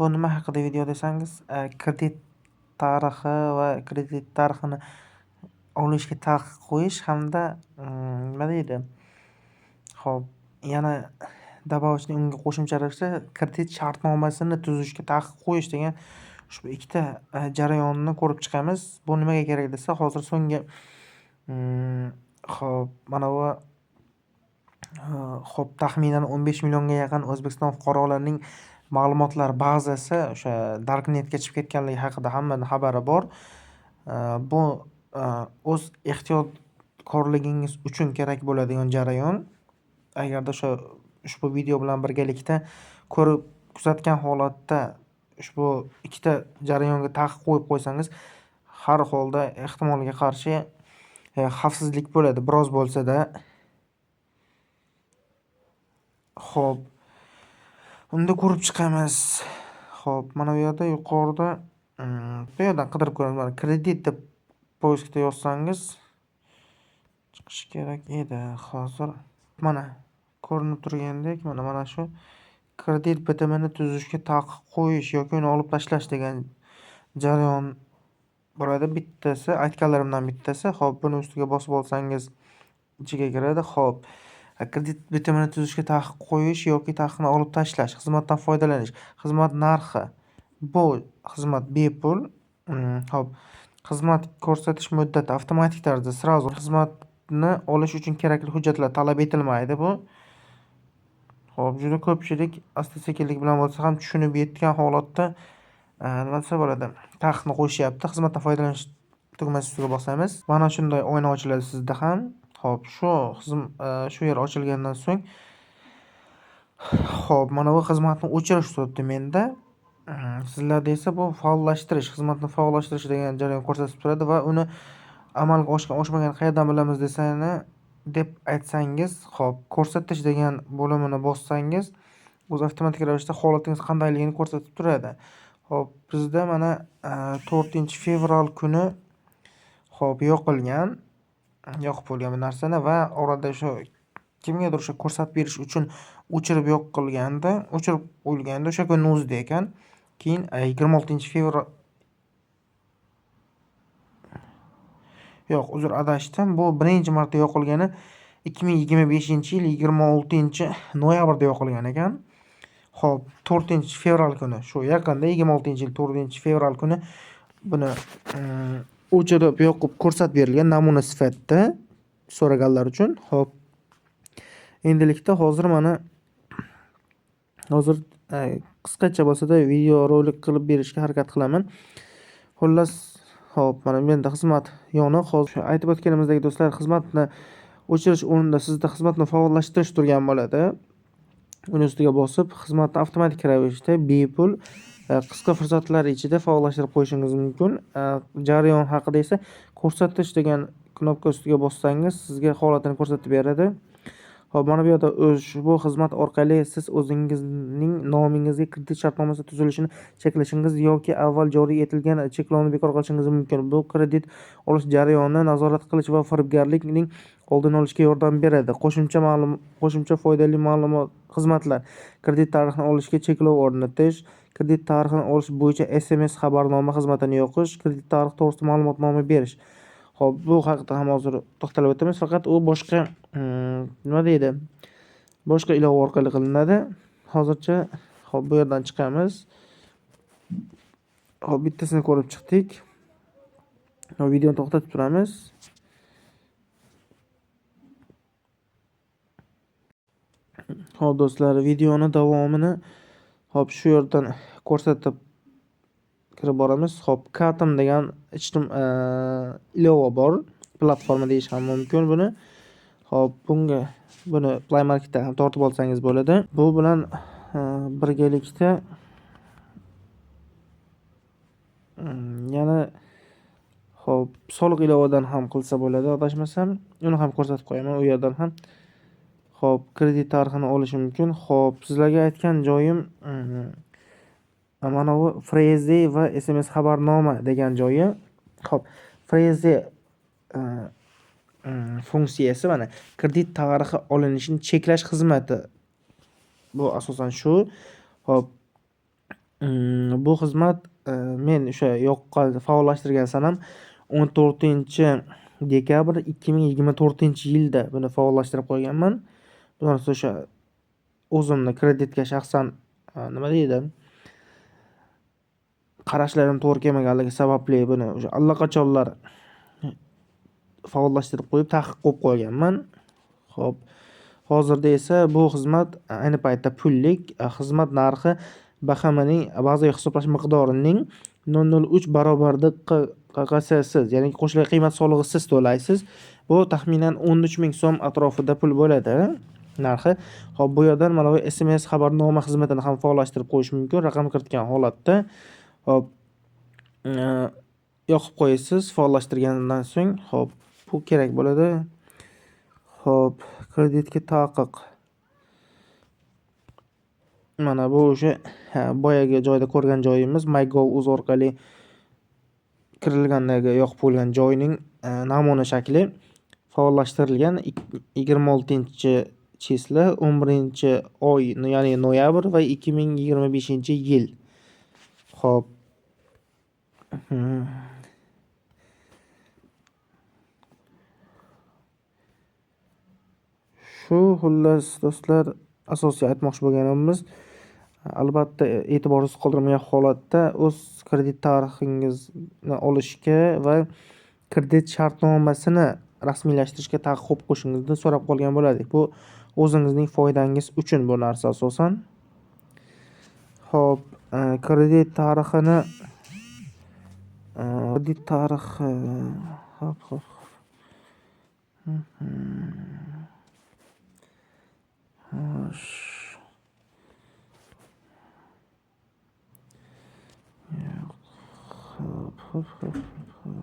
Bu nima haqida video desangiz, kredit tarixi va kredit tarixini olishga taqiq qo'yish hamda nima deydi? Xo'p, yana добавочный unga qo'shimcha ravishda kredit shartnomasini tuzishga taqiq qo'yish degan ushbu ikkita jarayonni ko'rib chiqamiz. Bu nimaga kerak desa, hozir so'nggi xo'p, mana bu xo'p, taxminan 15 millionga yaqin O'zbekiston fuqarolarining ma'lumotlar bazasi o'sha darknetga chiqib ketganligi haqida hammani xabari bor. Bu o'z ehtiyotkorligingiz uchun kerak bo'ladigan jarayon. Agarda o'sha ushbu video bilan birgalikda ko'rib kuzatgan holatda ushbu ikkita jarayonga taqiq qo'yib qo'ysangiz, har holda ehtimolga qarshi xavfsizlik bo'ladi, biroz bo'lsa-da. Xo'p, unda ko'rib chiqamiz. Xo'p, mana bu yerda yuqorida bu yerdan qidirib ko'ramiz. Mana kredit deb поиск da yozsangiz chiqishi kerak edi. Hozir mana ko'rinib turgandek, mana shu kredit bitimini tuzishga taqiq qo'yish yoki uni olib tashlash degan jarayon bo'ladi. Bittasi, aytganlarimdan bittasi. Xo'p, buni ustiga bosib olsangiz ichiga kiradi. Xo'p, kredit bitimini tuzishga taqiq qo'yish yoki taqiqni olib tashlash, xizmatdan foydalanish, xizmat narxi. Bu xizmat bepul. Xo'p, xizmat ko'rsatish muddati avtomatik tarzda сразу xizmatni olish uchun kerakli hujjatlar talab etilmaydi bu. Xo'p, juda ko'pchilik asta-sekinlik bilan bo'lsa ham tushunib yetgan holatda nima desa bo'ladi, taqiqni qo'yishyapti. Xizmatdan foydalanish tugmasi ustiga bosamiz. Mana shunday oyna ochiladi sizda ham. Xo'p, shu yer ochilgandan so'ng, xo'p, mana bu xizmatni o'chirish turibdi menda. Sizlarda esa bu faollashtirish, xizmatni faollashtirish degan jarayon ko'rsatib turadi va uni amalga oshgan, oshmaganini qayerdan bilamiz desani deb aytsangiz, xo'p, ko'rsatish degan bo'limini bossangiz, o'zi avtomatik ravishda holatingiz qandayligini ko'rsatib turadi. Xo'p, bizda mana 4-fevral kuni xo'p, yoqilgan, yoqib bo'lgan bu narsani va orada shu kimgadir o'sha ko'rsatib berish uchun o'chirib yo'q qilganda, o'chirib qo'yilganda o'sha kunni o'zida ekan. Keyin 26-fevral yo'q, uzr, adashdim. Bu birinchi marta yoqilgani 2025-yil 26-noyabrda yoqilgan ekan. Xo'p, 4-fevral kuni, shu yaqinda 26-yil 4-fevral kuni buni o'chirib yoqib ko'rsatib berilgan namuna sifatida so'raganlar uchun. Xo'p, endilikda hozir mana hozir qisqacha bo'lsa-da video rolik qilib berishga harakat qilaman. Xullas, xo'p, mana menda xizmat yoniq. Hozir aytib o'tganimizdek do'stlar, xizmatni o'chirish o'rnida sizda xizmatni faollashtirish turgan bo'ladi. Uni ustiga bosib, xizmatni avtomatik ravishda bepul qisqa fursatlar ichida faollashtirib qo'yishingiz mumkin. Jarayon haqida esa ko'rsatish degan knopka ustiga bossangiz sizga holatini ko'rsatib beradi. Xo'p, mana bu yerda ushbu xizmat orqali siz o'zingizning nomingizga kredit shartnomasi tuzilishini cheklashingiz yoki avval joriy etilgan cheklovni bekor qilishingiz mumkin. Bu kredit olish jarayonini nazorat qilish va firibgarlikning oldini olishga yordam beradi. Qo'shimcha foydali ma'lumot xizmatlar: kredit tarixini olishga cheklov o'rnatish, kredit tarixini olish bo'yicha SMS xabarnoma xizmatini yoqish, kredit tarixi to'g'risida ma'lumotnoma berish. Xo'p, bu haqida ham hozir to'xtalib o'tamiz. Faqat u boshqa nima deydi? Boshqa ilova orqali qilinadi. Hozircha xo'p, bu yerdan chiqamiz. Xo'p, bittasini ko'rib chiqdik. Xo'p, videoni to'xtatib turamiz. Xo'p, do'stlar, videoni davomini xo'p, shu yerdan ko'rsatib kirib boramiz. Xo'p, Katim degan ilova bor, platforma deyish ham mumkin buni. Xo'p, buni Play Marketdan ham tortib olsangiz bo'ladi. Bu bilan birgalikda yana xo'p, soliq ilovadan ham qilsa bo'ladi, adashmasam. Uni ham ko'rsatib qo'yaman u yerdan ham. Xo'p, kredit tarixini olish mumkin. Xo'p, sizlarga aytgan joyim mana bu Freze va SMS xabarnoma degan joyi. Xo'p, Freze funksiyasi mana kredit tarixi olinishini cheklash xizmati. Bu asosan shu. Xo'p, Bu xizmat men o'sha yoqqan faollashtirgan sanam 14 dekabr 2024-yilda buni faollashtirib qo'yganman. Bu narsa o'sha o'zimni kreditga shaxsan, nima deydi, qarashlarim to'g'ri kelmaganligi sababli buni o'sha allaqachonlar faollashtirib qo'yib, taqiq qo'yib qo'yganman. Xo'p, hozirda esa bu xizmat ayni paytda pullik. Xizmat narxi BHMning bazaviy hisoblash miqdorining 0,03 barobarida QQSsiz, ya'ni qo'shilgan qiymat solig'isiz to'laysiz. Bu taxminan 13 ming so'm atrofida pul bo'ladi narxi. Xo'p, bu yerdan mana bu SMS xabarnoma xizmatini ham faollashtirib qo'yish mumkin raqam kiritgan holatda. Xo'p, yoqib qo'yasiz faollashtirgandan so'ng. Xo'p, bu kerak bo'ladi. Xo'p, kreditga taqiq. Mana bu o'sha boyagi joyda ko'rgan joyimiz, MyGov.uz orqali kirilgandagi yoqib qo'yilgan joyning namuna shakli faollashtirilgan 26-числа, 11-oy, ya'ni noyabr va 2025-yil. Xo'p. Shu xullas, do'stlar, asosiy aytmoqchi bo'lganimiz, albatta, e'tiborsiz qoldirmagan holatda o'z kredit tarixingizni olishga va kredit shartnomasini rasmiylashtirishga taqiq qo'yib qo'yishingizni so'rab qolgan bo'lardik. Bu o'zingizning foydangiz uchun bu narsa asosan. Xo'p, kredit tarixini, kredit tarixi, xo'p. Xo'sh. Yo'q. Xo'p.